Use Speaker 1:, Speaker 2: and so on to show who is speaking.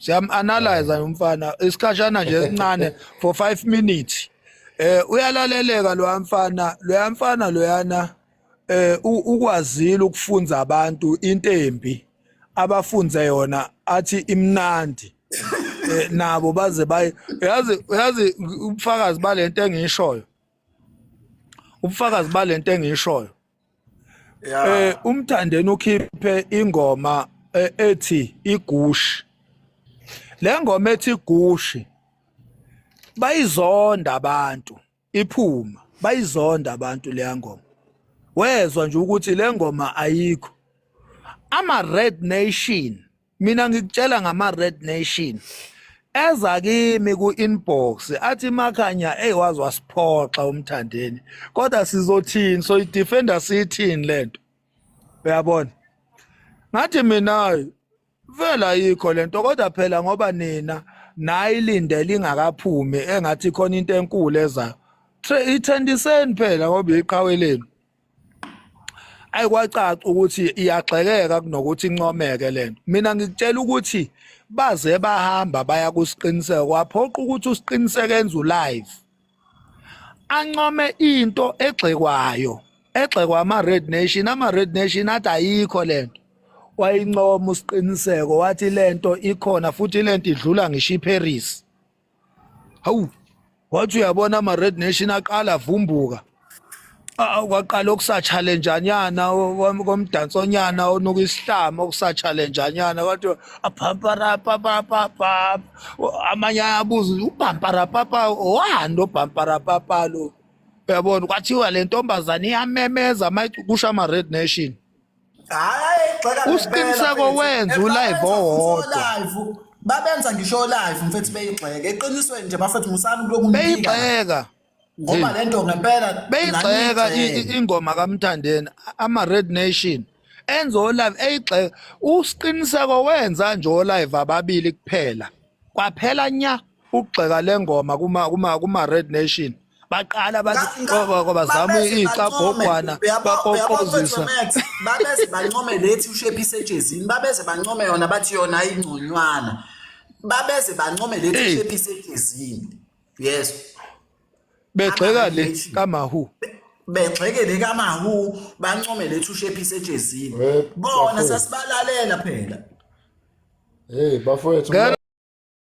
Speaker 1: Siyam-analyze umfana isikhashana nje esincane for 5 minutes. Uyalaleleka lo mfana, lo mfana loyana ukwazile ukufunza abantu into embi abafunze yona athi imnandi. Nabo baze baye yazi yazi ubufakazi balento engiyishoyo. Ubufakazi balento engiyishoyo. UMthandeni ukhiphe ingoma ethi igushi. Le ngoma ethi igushi bayizonda abantu, iphuma bayizonda abantu leya ngoma. Wezwa nje ukuthi le ngoma ayikho. Ama Red Nation, mina ngikutshela ngama Red Nation eza kimi ku-inbox athi Makhanya, ey, wazi wasiphoxa uMthandeni, kodwa sizothini, soyi-defender siyithini lento? Uyabona, ngathi mina vele ayikho lento, kodwa phela ngoba nina nayilindele ingakaphumi, engathi khona into enkulu ezayo, ithendiseni phela ngoba iqhawe lenu. Ayikwacaca ukuthi iyagxekeka kunokuthi incomeke lento. Mina ngikutshela ukuthi baze bahamba baya kuSiqiniseko, kwaphoqa ukuthi uSiqiniseko enze u-live ancome into egxekwayo, egxekwa ama-Red Nation. Ama-Red Nation athi ayikho lento, wayincoma uSiqiniseko, wathi lento ikhona futhi lento idlula ngisho iParis. Hawu, wathi uyabona, ama-Red Nation aqala avumbuka. Kwaqala okusa-challenge-anyana komdansonyana onuka isihlama, okusa-challenge-anyana, kwathi aphamparapapapapa. Amanye ayabuza, ubhamparapapa wani lo bhamparapapa lo? Uyabona, kwathiwa le ntombazane iyamemeza kusho ama-Red Nation.
Speaker 2: Hayi, gxeka.
Speaker 1: USiqiniseko wenza u-live owodwa.
Speaker 2: Live babenza ngisho live, mfethu, beyigxeke. Eqinisweni nje, bafethu, musani kuloku nipika.
Speaker 1: Beyigxeka.
Speaker 2: Ngoba lento ngempela
Speaker 1: beyigxeka
Speaker 2: naniyigxeke.
Speaker 1: Ingoma kaMthandeni, ama-Red Nation enza o-live eyigxeka. USiqiniseko wenza nje o-live ababili kuphela, kwaphela nya ukugxeka le ngoma kuma Red Nation. Baqala bathi bazama iy'cagogwana bakoqozisa.
Speaker 2: Babeze bancome lethi ushephise ejezini, babeze bancome yona, bathi yona ayingconywana. Babeze bancome lethi ushephise ejezini, yes.
Speaker 1: Begxeka le kamahu.
Speaker 2: Begxeke le kamahu, bancome lethi ushephise ejezini.
Speaker 3: We,
Speaker 2: bona
Speaker 3: bafowethu.
Speaker 2: Sasibalalela phela.
Speaker 3: Hey bafowethu.
Speaker 1: Ngeke.